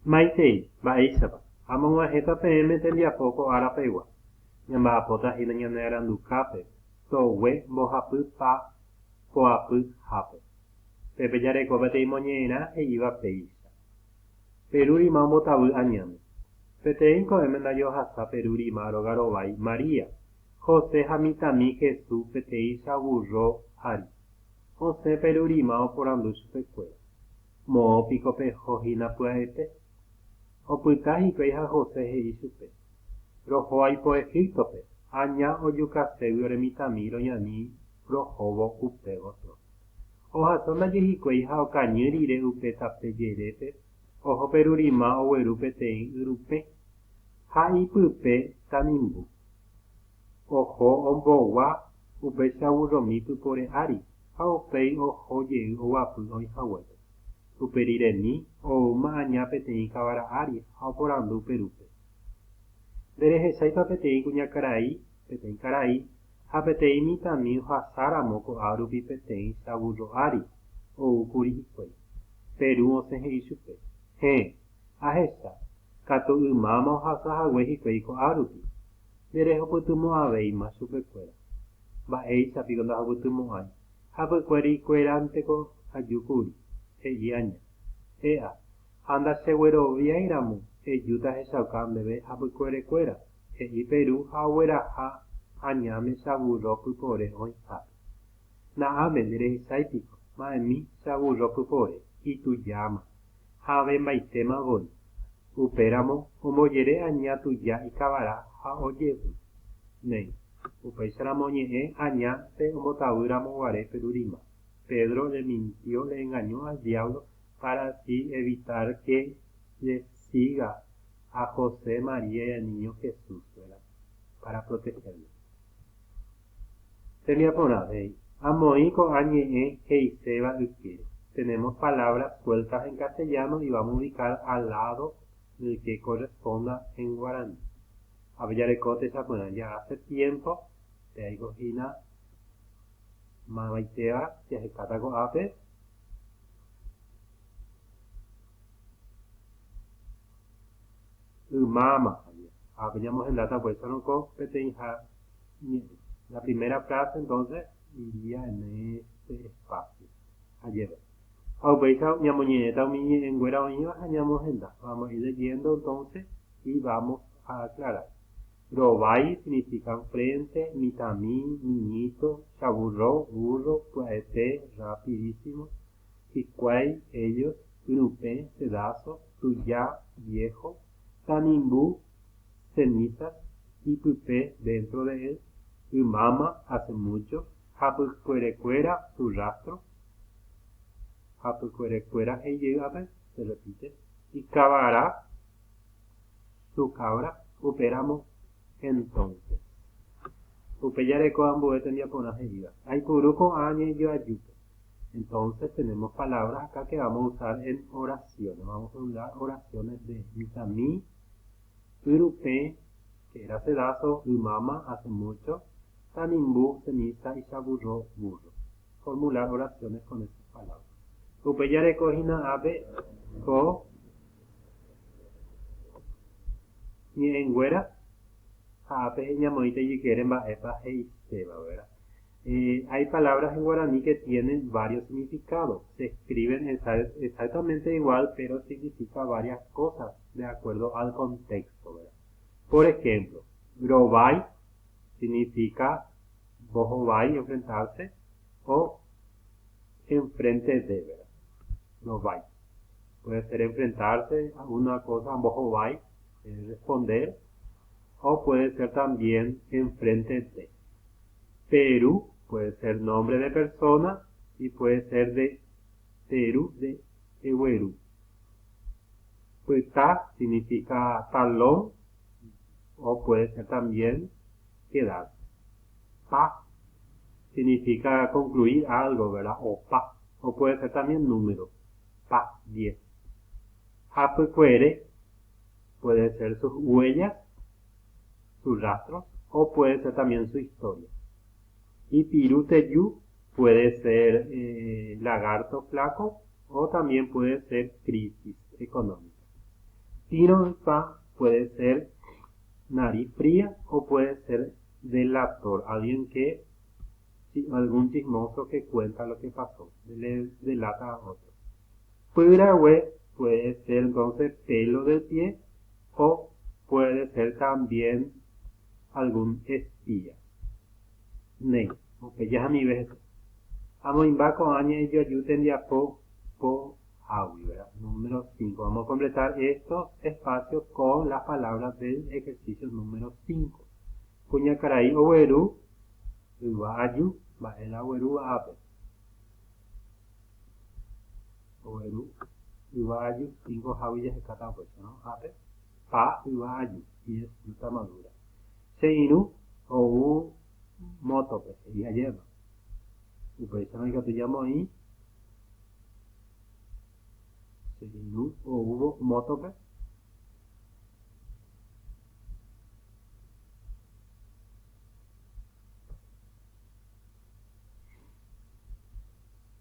Maitei, mba'éichapa? Amog̃uahẽta peẽme tembiapo ko ára pegua. Ñamba'apóta hína ñane arandukápe, togue mbohapy pa poapy hápe. Pépe jareko peteĩ moñe'ẽrã he'íva péicha. Peru rima ombotavy añáme. Peteĩ ko'ẽme ndaje ohasa Peru rima róga rovái María, José ha mitãmi Jesús peteĩ chavurro ári. Osẽ Peru rima oporandu chupekuéra. Moõ piko peho hína pya'ete? Opyta hikuái ha José he'i chupe, Roho aipo Egíptope, aña ojukaségui ore mitãmi roñani rohóvo upe gotyo. Ohasa ndaje hikuái ha okañy rire upe tape jerépe, oho Perurima ogueru peteĩ yrupẽ ha ipype tanimbu. Oho ombogua upe chavurromi pypore ári ha upéi oho jey oguapy oĩ haguépe. Upe riremi oúma aña peteĩ kavara ári ha oporandu Perúpe, Nderehecháipa peteĩ kuñakarai, peteĩ karai ha peteĩ mitãmi ohasa ramo ko'a rupi peteĩ chavurro ári oúkuri hikuái? Peru osẽ he'i chupe, Héẽ, ahecha, katu ymáma ohasa hague hikuái ko'a rupi. Nderehupytymo'ãvéima chupekuéra. Mba'éicha piko ndahupytymo'ãi? Hapykuerikuéranteko aju kuri, he'i aña. E'a, ha ndachegueroviái ramo, ejúta ahechauka ndéve hapykuerekuéra, he'i Peru ha ogueraha añáme chavurro pypore oĩhápe. Na'áme nderehechái piko, ma'ẽmi chavurro pypore, itujáma, ha avembaitéma voi. Upéramo ombojere aña tuja ikavara ha ojevy. Néi. Upéicharamo oñe'ẽ aña pe ombotavy ramo guare Perurima. Pedro le mintió, le engañó al diablo para así evitar que le siga a José, María y al niño Jesús, ¿verdad? Para protegerlo. Tembiaporã, he'i, Amoĩ ko'ã ñe'ẽ he'iséva ykére. Tenemos palabras sueltas en castellano y vamos a ubicar al lado del que corresponda en guaraní. Ápe jareko techapyrã ya hace tiempo, pe aiko hína mavaitéva jahekáta ko'ápe. Ymáma, ápe ñamohendáta upéicharõ ko peteĩha ñe'ẽ. La primera frase entonces iría en este espacio. Ajépa. Ha upéicha ñamoñe'ẽta umi ñe'ẽnguéra oĩva ha ñamohenda. Vamos a ir leyendo entonces y vamos a aclarar. Rovái significa enfrente, mitãmi, niñito, chavurro, burro, pya'ete, rapidísimo, hikuái, ellos, yrupẽ, pedazo, tuja, viejo, tanimbu, cenizas, ipype, dentro de él, ymáma, hace mucho, hapykuerekuéra, su rastro, hapykuerekuéra he'i jey ápe, se repite, ikavara, su cabra, upéramo, entonces. Upe jareko ambue tembiaporã he'íva. Aipuru ko'ã ñejoajúpe. Entonces tenemos palabras acá que vamos a usar en oraciones. Vamos a usar oraciones de mitãmi, yrupẽ, que era sedazo, ymáma, hace mucho, tanimbu, ceniza, ichaburro, burro. Formular oraciones con esas palabras. Upe jareko hína ápe ko ñe'ẽnguéra ha ápe ñamoĩta ijykére mba'épa he'iséva, vera. Eh, hay palabras en guaraní que tienen varios significados. Se escriben exactamente igual, pero significa varias cosas de acuerdo al contexto, ¿verdad? Por ejemplo, rovái significa bohovái, enfrentarse, o enfrente de, ¿verdad? Rovái. Puede ser enfrentarse a una cosa, mbohovái, responder, o puede ser también enfrente de. Perú puede ser nombre de persona y puede ser de Perú de Eguerú. Pyta significa talón o puede ser también quedarse. Pa significa concluir algo, ¿verdad? O pa. O puede ser también número. Pa, 10. Hapykuere puede ser sus huellas, sus rastros, o puede ser también su historia. Y piruteju puede ser eh, lagarto flaco o también puede ser crisis económica. Tĩro'ysã puede ser nariz fría o puede ser delator, alguien que, algún chismoso que cuenta lo que pasó, le delata a otro. Pyrague puede ser entonces pelo del pie o puede ser también algún espía. Néi, upe jahamive hese. Amoĩmba ko'ã ñe'ẽjoaju tembiapo po hágui, verdad? Número 5. Vamos a completar estos espacios con las palabras del ejercicio número 5. Kuñakarai ogueru yva aju, mba'e la oguerúva ápe? Ogueru yva aju, 5 hágui jahekáta upéicha, no? Ápe, pa yva aju, y es fruta madura. Che irũ ou mótope, he'i ajépa. Upéicharõ ikatu ñamoĩ che irũ oúvo mótope.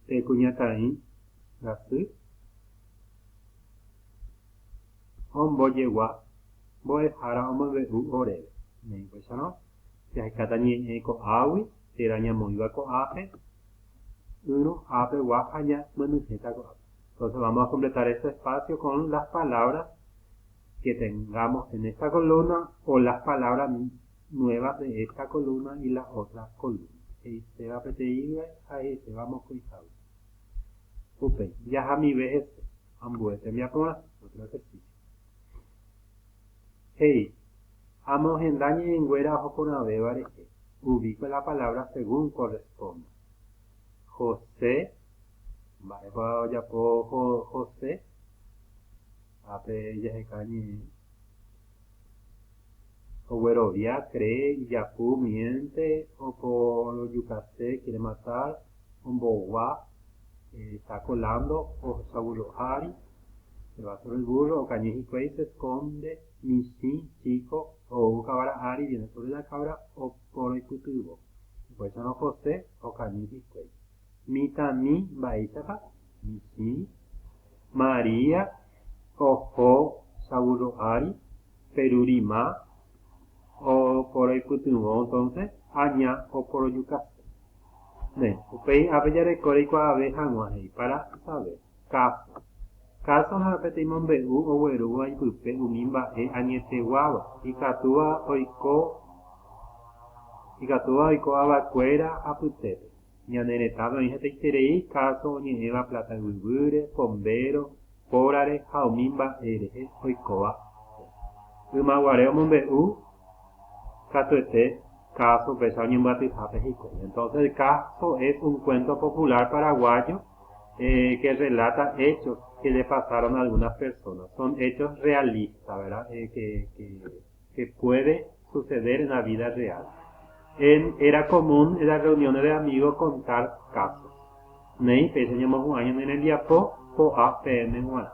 Pe kuñataĩ rasy ombojegua mbo'ehára omombe'u oréve. Néi upéicharõ jahekáta ñe'ẽ ko'águi térã ñamoĩva ko'ápe ỹrõ ápegua ha ñamyenyhẽta ko'ápe. Entonces vamos a completar este espacio con las palabras que tengamos en esta columna o las palabras nuevas de esta columna y la otra columna. He'iséva peteĩgui ha he'iséva mokõihágui. Upéi, jahamive hese ambue tembiaporã, otro ejercicio. He'i, Amohenda ñe'ẽnguéra oho porãvéva rehe, ubico la palabra según corresponda. José, mba'épa ojapo José? Ápe jaheka ñe'ẽ. Oguerovia, cree, ijapu, miente, oporojukase, quiere matar, ombogua, está colando, ohecha burro ári, se va sobre el burro, okañy hikuái, se esconde, michĩ, chico, ou kavara ári, viene sobre la cabra, oporoipytyvõ. Upéicharõ José okañy hikuái. Mitãmi mba'éichapa? Michĩ. María oho chavurro ári, Perurima oporoipytyvõ entonces aña oporojukase. Ne, upéi ápe jareko reikuaave hag̃ua he'i para saber. Káso. Káso ha peteĩ mombe'u oguerúva ipype umi mba'e añeteguáva, ikatúva oiko ikatúva oiko avakuéra apytépe. Ñane retãme oĩ hetaiterei káso oñe'ẽva pláta yvyguýre, pombéro, pórare ha umi mba'e rehe oikóva. Ymaguare omombe'u katuete káso upéicha oñembyatyhápe hikuái. Entonces el caso es un cuento popular paraguayo que relata hechos que le pasaron a algunas personas. Son hechos realistas, verdad? Que, que, que puede suceder en la vida real. En, era común en las reuniones de amigos contar casos. Néi, péicha ñamohu'ã ñane rembiapo po'a peẽme g̃uarã.